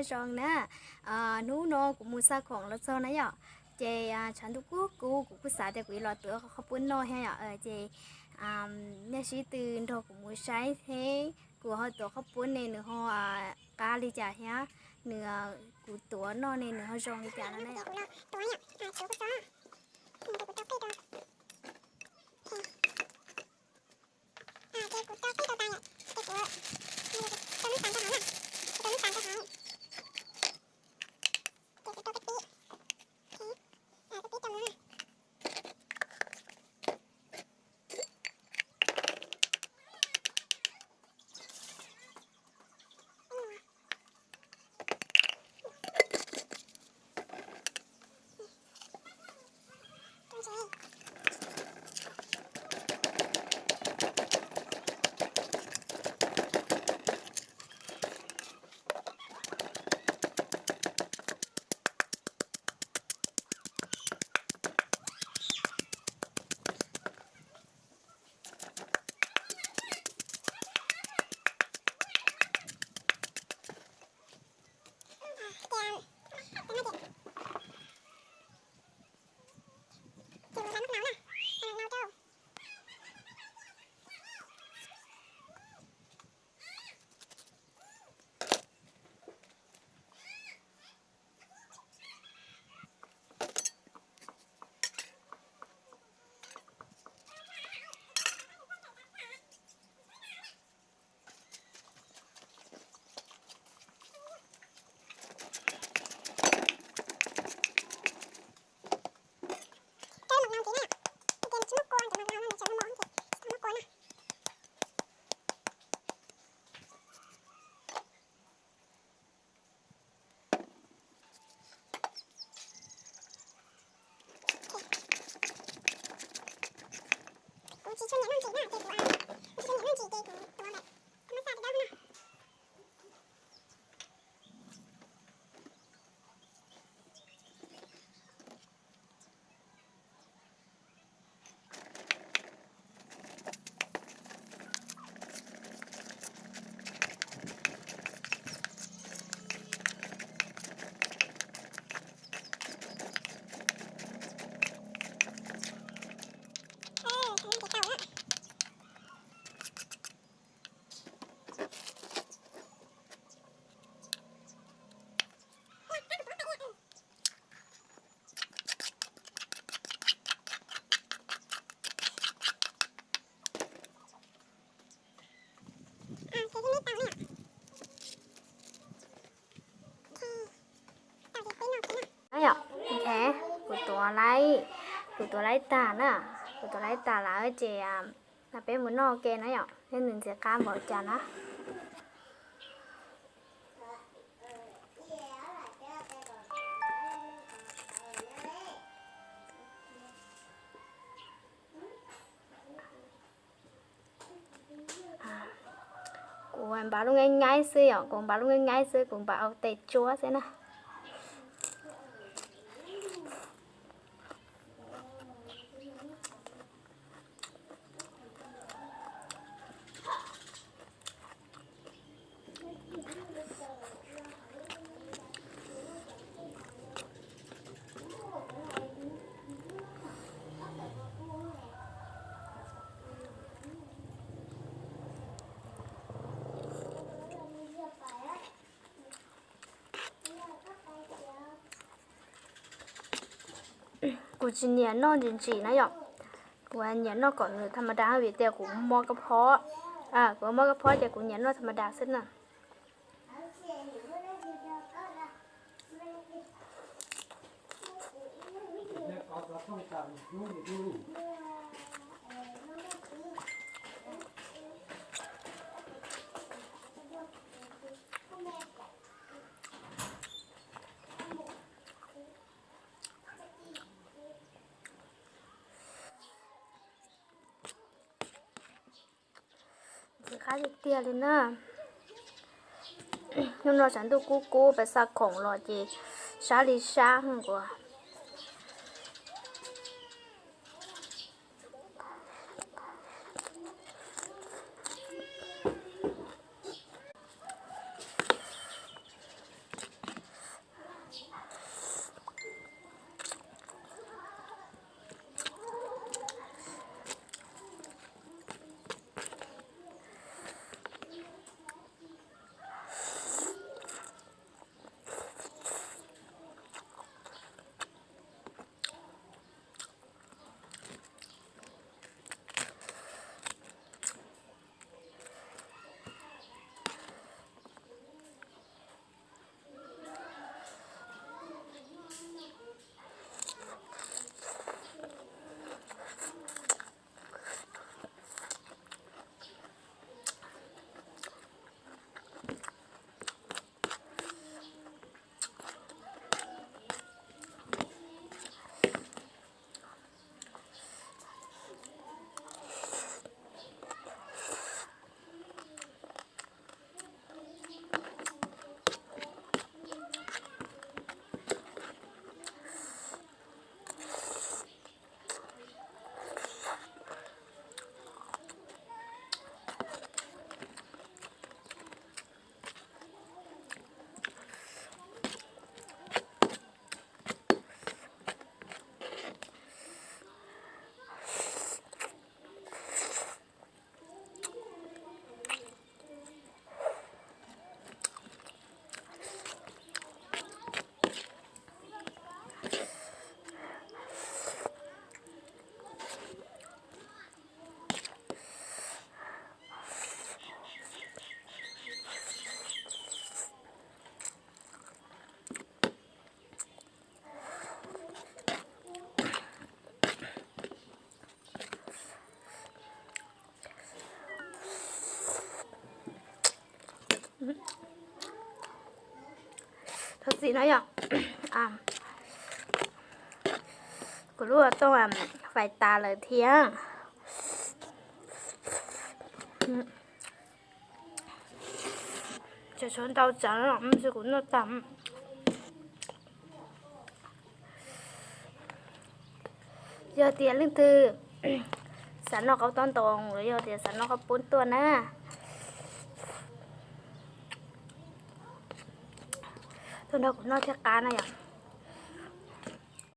Nyob zoo na, hnub no kuv mus xa khoom los txog na yom, ces tshav ntuj kub kub kuv kuj xav tias kuv yuav los tuav qhov qhaub poob noj thiab yom, ces nej sib tw nrog kuv mus saib thiab kuv ho tuav qhaub poob ne nws ho qab li cas thiab nws, kuv tuav noj ne nws ho zoo li cas no na yom. Yom, kuv tuav laib, kuv tuav laib tag na, kuv tuav laib tag lawm ces peb mus noj ke na yom, seb nws ntxim qab npaum cas na. Kuv npaj lub nyaib nyaib xwb yom, kuv npaj lub nyaib nyaib xwb, kuv npaj ua tes tsuab xwb na. Kuv tsis nyiam noj ntsim ntsim na yom, kuv nyiam noj kom nws tham ma da vim tias kuv mob kab phob, kuv mob kab phob ces kuv nyiam noj tham ma da xwb na. Ntxim qab tiag tiag li na. Hnub no tshav ntuj kub kub peb xa khoom los ces sab li sab kuv. Thov txim no yog kuv lub tooj fais tas lawm thiab. Tshuav ntau tsawv, kuv noj tag. Yog tias leej twg xav noj qaub tob ntoo los yog tias xav noj qaub poob tuaj na, tuaj nrog kuv noj thiaj qab na yom.